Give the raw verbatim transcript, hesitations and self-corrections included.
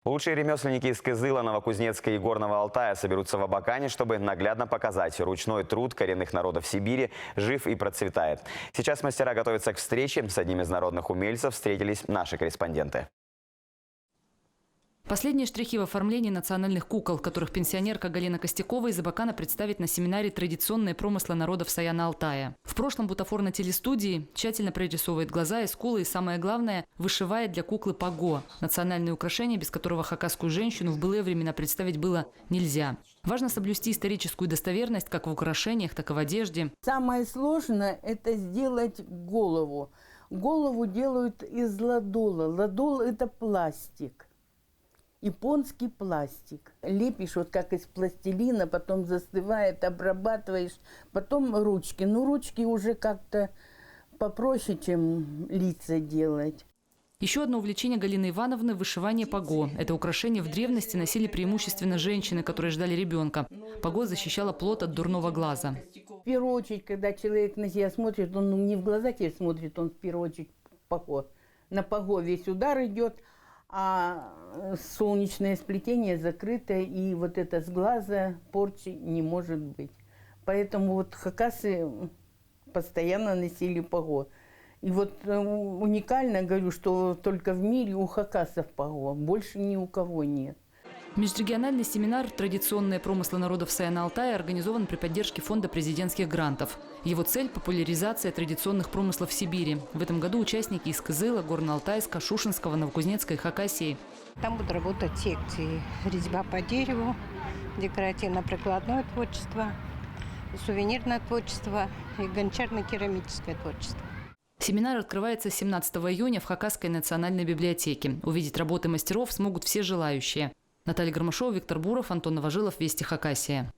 Лучшие ремесленники из Кызыла, Новокузнецка и Горного Алтая соберутся в Абакане, чтобы наглядно показать: ручной труд коренных народов Сибири жив и процветает. Сейчас мастера готовятся к встрече. С одним из народных умельцев встретились наши корреспонденты. Последние штрихи в оформлении национальных кукол, которых пенсионерка Галина Костякова из Абакана представит на семинаре «Традиционные промыслы народов Саяно-Алтая». В прошлом бутафор на телестудии тщательно прорисовывает глаза и скулы и, самое главное, вышивает для куклы паго, национальное украшение, без которого хакасскую женщину в былые времена представить было нельзя. Важно соблюсти историческую достоверность как в украшениях, так и в одежде. Самое сложное — это сделать голову. Голову делают из ладола. Ладол — это пластик. Японский пластик. Лепишь вот как из пластилина, потом застывает, обрабатываешь, потом ручки. Ну, ручки уже как-то попроще, чем лица делать. Ещё одно увлечение Галины Ивановны — вышивание паго. Это украшение в древности носили преимущественно женщины, которые ждали ребёнка. Паго защищало плод от дурного глаза. В первую очередь, когда человек на себя смотрит, он, ну, не в глаза тебе смотрит, он в первую очередь паго. На паго весь удар идёт, а, э, солнечное сплетение закрыто, и вот это с глаза порчи не может быть. Поэтому вот хакасы, м, постоянно носили паго. И вот, э, уникально, говорю, что только в мире у хакасов паго, больше ни у кого нет. Межрегиональный семинар «Традиционные промыслы народов Саяно-Алтая» организован при поддержке Фонда президентских грантов. Его цель — популяризация традиционных промыслов Сибири. В этом году участники из Кызыла, Горно-Алтайска, Шушенского, Новокузнецка и Хакасии. Там будут работать секции: резьба по дереву, декоративно-прикладное творчество, сувенирное творчество и гончарно-керамическое творчество. Семинар открывается семнадцатого июня в Хакасской национальной библиотеке. Увидеть работы мастеров смогут все желающие. Наталья Гармашова, Виктор Буров, Антон Новожилов, «Вести Хакасия».